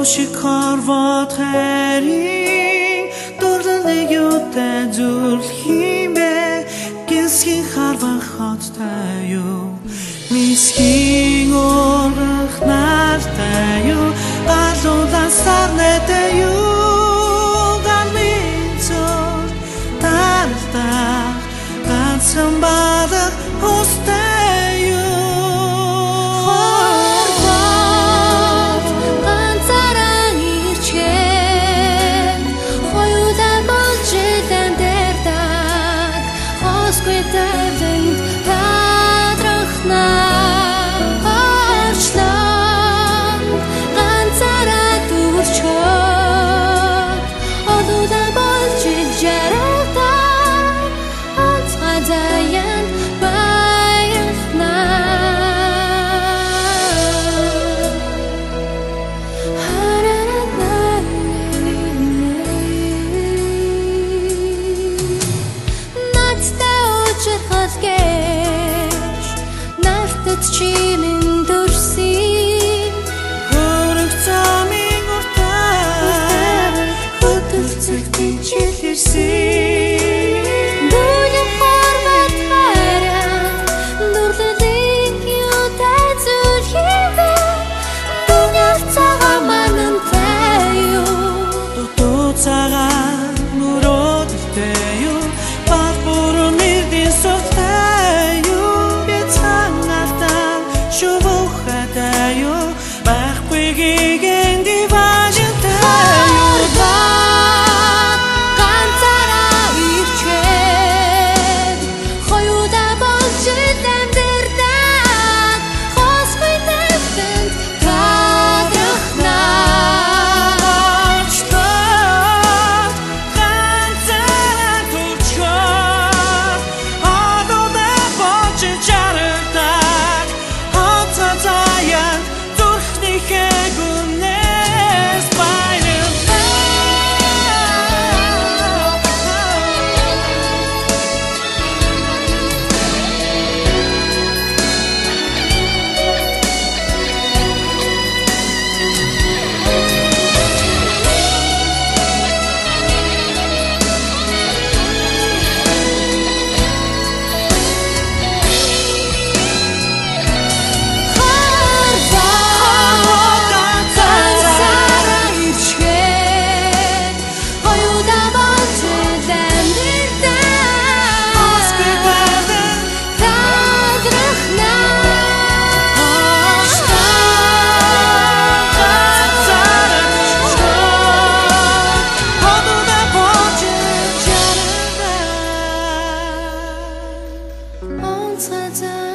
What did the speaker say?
Шиг хорвоод хайрын дурлалыг юутай зүрлэх юм бэ? Гисхийн харван хоттой юу? Мисхийн ургах нартай юу? Галуулан сарнайтай юу? Галын цор тартах ганцхан балах хустай юу? Хорвоод ганцаараа ирчээд хоёулаа болж амьдардаг хосгүй тайланд тадрахна. Орчлон ганцаараа дүрчхөөд олуулаа болж жаргалдаг онцгой заяанд баярлана. Надтай уулзах гэж нартад чи минь дүрсэн Хөрөх замын уртаар хөдөлцөх тэнчилэрсэн. Дүлэн хорвоод хараа дурлалыг юутай зүлхийвэ дүнээр цагаан манантай юу? Дутуу цагаан мөрөөдөлтэй юу? Бал бүрэн нэрдийн суртай юу? Бяцхан алтан шувуухайтай юу? Байхгүй гигэн диважтай юу? Хорвоод ганцаараа ирчээд хоёулаа болж амьдардаг хосгүй тайланд тадрахна. Орчлоод ганцаараа төрчхөөд олуулаа болж жаргадаг онцгой заяанд зүрхнийхээ гүнээс баярлалаа. Хорвоод ганцаараа ирчээд хоёулаа болж амьдардаг Хосгүй тайланд тадрахна. ганцаараа төрчхөөд олуулаа болж жаргадаг. Онцгой заяанд